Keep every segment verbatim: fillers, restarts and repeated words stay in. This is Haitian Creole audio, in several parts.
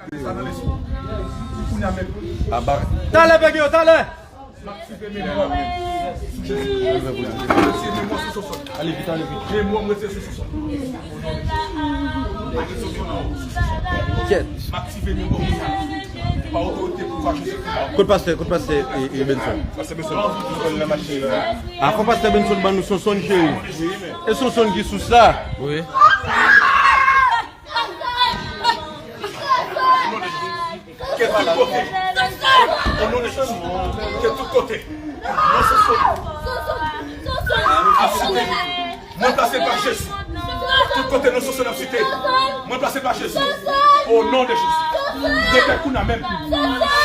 Sa nan lespri. Kounye a menm. Aba. Talè, Pegyo, talè! M aktive memwa m sou Jezi. M retire memwa sou Sonsonn. Ale vit, ale vit. Memwa m retire sou Sonsonn. Kèt. M aktive memwa m pa otorite pouvwa Jezi Kri. Kot pastè, kot pastè e, e Benson? Pastè Benson, Benson nan machin nan. A, fò pastè Benson ban nou Sonsonn, cheri. E Sonsonn ki sou sa. Wi. Ke tout kote. O non de Jezi. Ke tout kote. Non Sonsonn. Ap site. Mwen plase pa Jezi. Tout kote non Sonsonn ap site. Mwen plase pa Jezi. O non de Jezi. Deklare kounye a menm.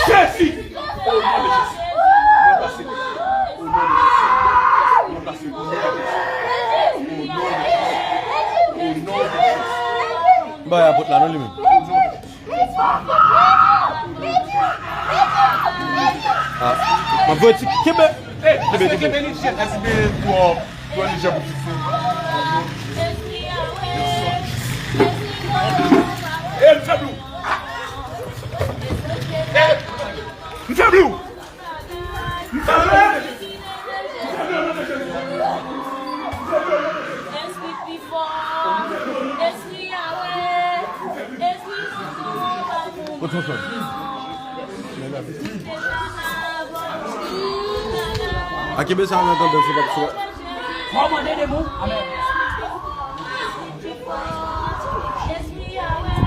Jezi. O non de Jezi. Mwen plase. O non de Jezi. Mwen plase. O non de Jezi. O non de Jezi. O non de Jezi. Bay apot la non li menm. Ah, mwen voye ti kenbe. Kenbe, kenbe. Kenbe li, Jezi. Kenbe twò, twò lejè pou ti fou. E, m fè blou. E, m fè blou. Espri pi fò, Espri Yahweh, Espri Mama. Kot Sonsonn? A kenbe sa nan tande sou pap sou. Kòmande de mou. Amèn. Espri Yahweh,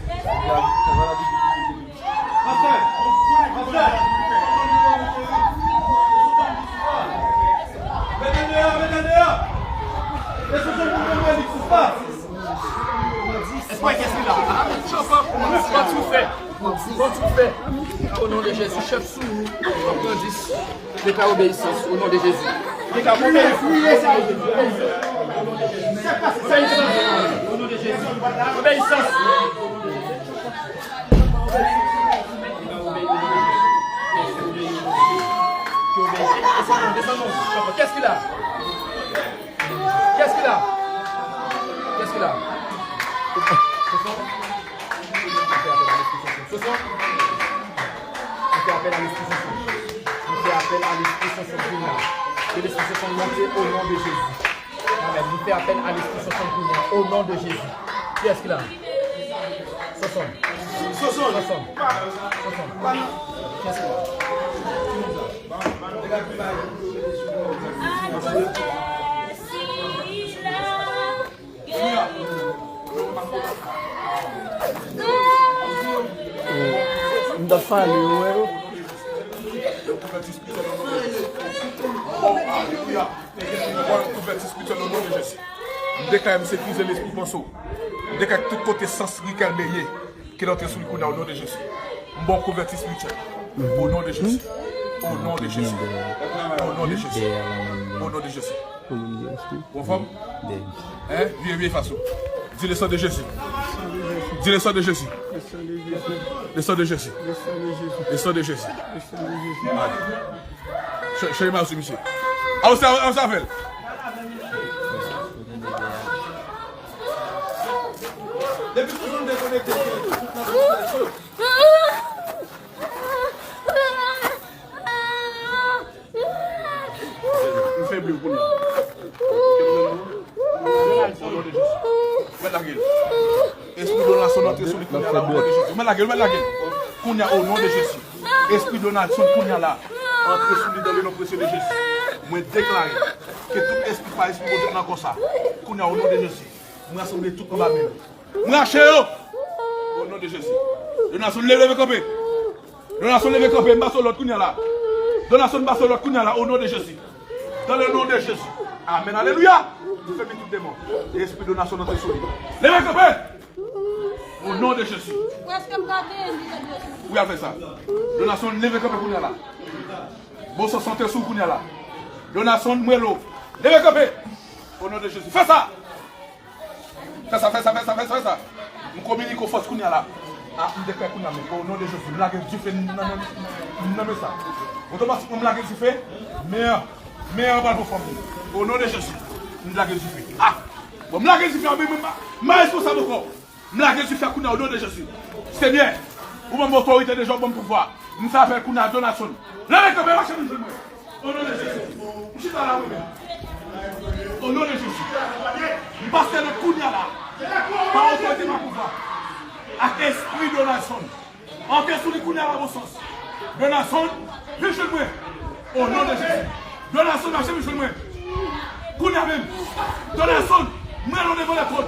Espri Mama. Pastè! Pastè! Mete deyò, mete deyò! Espri Sonsonn pou mwen, li sou pa! Espri kès li la? Bon, bon, bon, bon. O non de Jezi, chèf sou ou, w ap grandi. Deklare obeyisans, o non de Jezi. Deklare obeyisans. Obeyisans, o non de Jezi. Obeyisans. Desann non, desann non. Kès ki la? Kès ki la? Kès ki la? Sonsonn. Sonsonn. Nou fè apèl a Lespri Sonsonn. Nou fè apèl a Lespri Sonsonn kounye a. Ke Lespri Sonsonn monte o non de Jezi. Amèn. Nou fè apèl a Lespri Sonsonn kounye a o non de Jezi. Kiyès ki la? Sonsonn. Sonsonn. Sonsonn. Kiyès ki la? M t ap pale, ou wè yo. Alelouya. Konvèti espirityèl o non de Jezi. M deklare m sekirize lespri panse w. M deklare tout kote sans Riquelme ye. Ke l antre sou li kounye a, o non de Jezi. M ba w konvèti espirityèl. O non de Jezi. O non de Jezi. O non de Jezi. O non de Jezi. Ou anfòm? Hein? Vire, vire fas ou. Di le sang de Jésus. Di le sang de Jésus. Le sang de Jésus. Le sang de Jésus. Ale. Chè-, chèche mazi misye. Avanse, avanse avè l. Depi tou zòn dekonekte, tout nan M febli w kounye a. O non de Jezi. Mwen lage l. Espri Donaldson antre sou li kounye a la, o non de Jezi. Mwen lage l, mwen lage l. Kounye a, o non de Jezi. Espri Donaldson kounye a la. Antre sou li dans le nom précieux de Jésus. Mwen deklare ke tout espri pa espri Bondye nan kò sa. Kounye a, o non de Jezi. Mwen rasanble tout anba men l. Mwen rache yo. O non de Jezi. Donaldson leve, leve kanpe. Donaldson leve kanpe, m ba sou lòd kounye a la. Donaldson ba sou lòd kounye a la, o non de Jezi. Dans le nom de Jésus. Amèn, alelouya. M fèmen tout demon. Espri Donaldson antre sou li. Leve kanpe. O non de Jezi. Prèske m pa genyen li, Jezi. Wi, al fè sa. Donaldson leve kanpe kounye a la. Bon, sa sante sou kounye a la. Donaldson, m rele w. Leve kanpe. O non de Jezi. Fè sa. Fè sa, fè sa, fè sa, fè sa, fè sa. M kominike w fòs kounye a la. A, m deklare kounye a, men, o non de Jezi, m lage dife nan, nan, nan men sa. Otomatikman, m lage dife. Men an, men an pral pran fòm li. O non de Jezi, m lage dife. A! Bon, m lage dife, men, men, m pa, m pa responsab ankò. M lage difè kounye a, o non de Jezi. Senyè, ou ban m otorite deja, ou ban m pouvwa. M fè apèl kounye a, Donasonn. Leve kanpe, mache vin jwenn mwen. O non de Jezi. M chita la, mwen menm. O non de Jezi. M pase lòd kounye a la. Pa otorite, pa pouvwa. Ak espri Donasonn. Antre sou li kounye a, pa bon sans. Donasonn, vin jwenn mwen. O non de Jezi. Donasonn, mache vin jwenn mwen. Kounye a menm. Donasonn, mwen rele w devan lètwòn.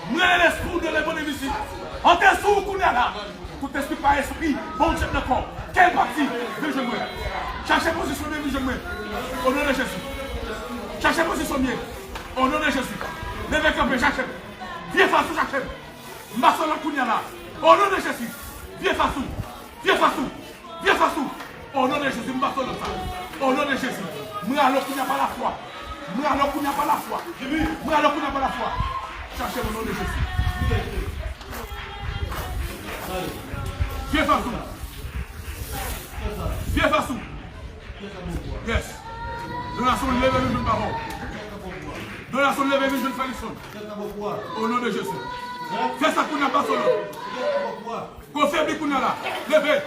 Mwen rele lespri w de lètwòn isit. Antre sou ou kounye a la. Tout espri pa espri, Bondye nan kò. Kèl pati, vin jwenn mwen. Chache pozisyon, vin jwenn mwen. O non de Jezi. Chache pozisyon, mwen. O non de Jezi. Leve kanpe, chache m. Vye fas ou, chache m. M pase lòd kounye a la. O non de Jezi. Vye fas ou. Vye fas ou. Vye fas ou. O non de Jezi, m pase lòd sa. O non de Jezi. M rale w kounye a pa lafwa. M rale w kounye a pa lafwa. M rale w kounye a pa lafwa. Chache m o non de Jezi. Vye fas ou. Vye fas ou. Yes. Donasonn, leve vin jwenn papa w. Donasonn, leve vin jwenn Felison. O non de Jezi. Fè sa kounye a, pase lòd. Konfèm li kounye a la. Leve.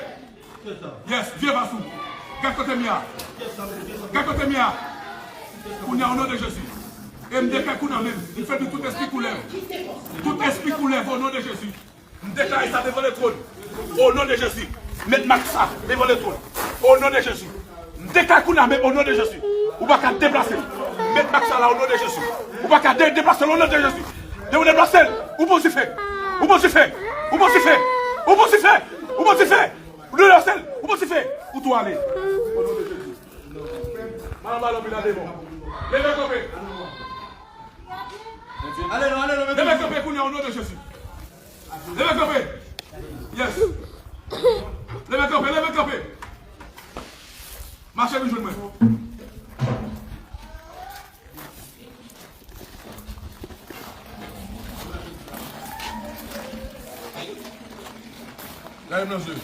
Yes, vye fas ou. Gad kote m ye a. Gad kote m ye a. Kounye a, o non de Jezi. E m deklare kounye a menm. M fè di tout espri koulèv. Tout espri koulèv, o non de Jezi. M deklare sa devan lètwòn. O non de Jezi. Met mak sa devan lètwòn. O non de Jezi. M deklare kounye a menm, o non de Jezi. Ou pa ka deplase l. Met mak sa la, o non de Jezi. Ou pa ka de-, deplase l, o non de Jezi. De-, deplase l. Ou bon difè. Ou bon difè. Ou bon difè. Ou bon difè. Ou bon difè. Ou deplase l. Ou bon difè. Ou tou ale. O non de Jezi. Malon, malon, vin la devan. Leve kanpe. Ale non, ale non, mete. Leve kanpe kounye a, o non de Jezi. Leve kanpe. Yes. Leve kanpe, leve kanpe. Mache vin jwenn mwen. Gade m nan zye.